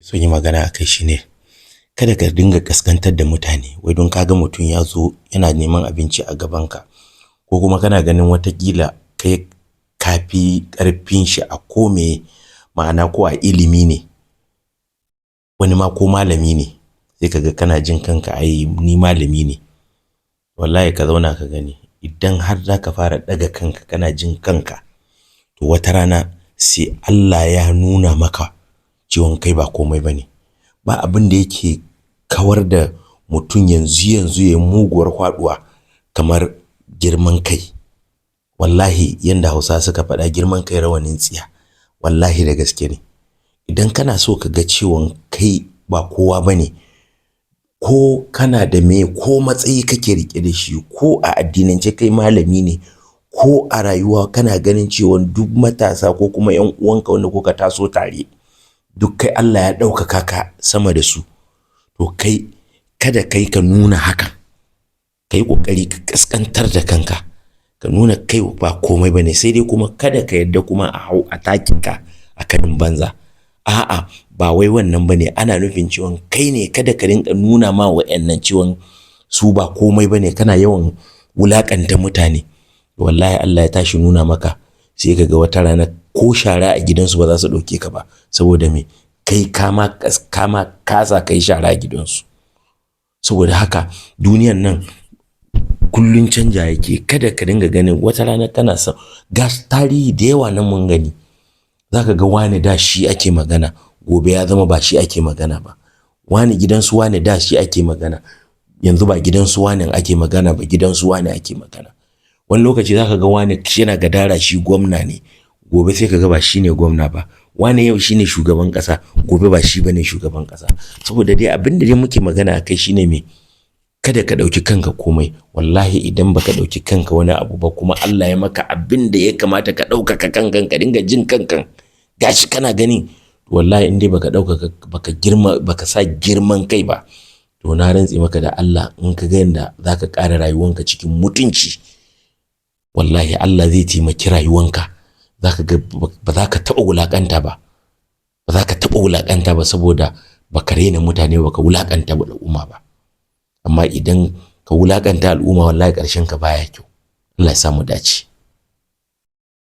Son yi magana a kai shine kada ka dinga kaskantar da mutane wai don ka ga mutum ya zo yana neman abinci a gabanka, ko kuma kana ganin watakila kai ka fi ƙarfin shi a ko meye, ma'ana ko a ilimi ne, wani ma ko malami ne, sai ka ga kana jin kanka, ai ni malami ne. Wallahi ka zauna ka gani, idan har za ka fara ɗaga kanka kana jin kanka, to wata rana sai Allah ya nuna maka cewan kai ba komai ba ne. Ba abin da yake kawar da mutum yanzu yanzu ya yi muguwar faɗuwa kamar girman kai. Wallahi yanda Hausawa suka faɗa, girman kai rawanin tsiya, wallahi da gaske ne. Idan kana so ka ga cewan kai ba kowa ba ne, ko kana da me, ko matsayi kake riƙe da shi, ko a addinance kai malami ne, ko a rayuwa kana ganin cewan duk matasa ko kuma 'yan uwanka wanda kuka taso tare, duk kai Allah ya ɗaukaka ka sama da su, to kai kada kai ka nuna hakan. Ka yi ƙoƙari ka ƙasƙantar da kanka, ka nuna kai ba komai ba ne. Sai dai kuma kada ka yarda kuma a hau a take ka a karin banza. A'a, ba wai wannan ba ne, ana nufin cewan kai ne kada ka rinƙa nuna ma wa'annan cewan su ba komai ba ne, kana yawan wulaƙanta mutane. Wallahi Allah ya tashi nuna maka, sai ka ga wata rana ko shara a gidansu ba za su ɗauke ka ba, saboda me? Kai kama kama kasa kai shara a gidansu. Saboda haka duniyan nan kullun canja yake. Kada ka dinga ganin wata rana kana son gas. Tarihi da yawa nan mun gani, zaka ga wani da shi ake magana, gobe ya zama ba shi ake magana ba. Wani gidansu wani da shi ake magana, yanzu ba gidansu wani ake magana ba, gidansu wani ake magana. Wani lokaci zaka ga wani yana gadara shi gwamna ne, gobe sai ka ga ba shi ne gwamna ba. Wani yau shine shugaban ƙasa, gobe ba shi bane shugaban ƙasa. Saboda dai abin da dai muke magana akai shine me? Kada ka ɗauki kanka komai. Wallahi idan baka ɗauki kanka wani abu ba, kuma Allah ya maka abin da ya kamata ka ɗaukaka kankan, ka dinga jin kankan gashi kana gani, wallahi in dai baka ɗaukaka, baka girma, baka sa girman kai ba, to na rantse maka da Allah, in ka ga yanda zaka ƙara rayuwanka cikin mutunci, wallahi Allah zai taimaki rayuwanka. Zaka ga ba za ka taɓa wulaƙanta ba, ba za ka taɓa wulaƙanta ba, saboda baka rena mutane, baka wulaƙanta al'umma ba. Amma idan ka wulaƙanta al'umma, wallahi ƙarshen ka baya kyau. Allah ya samu dace.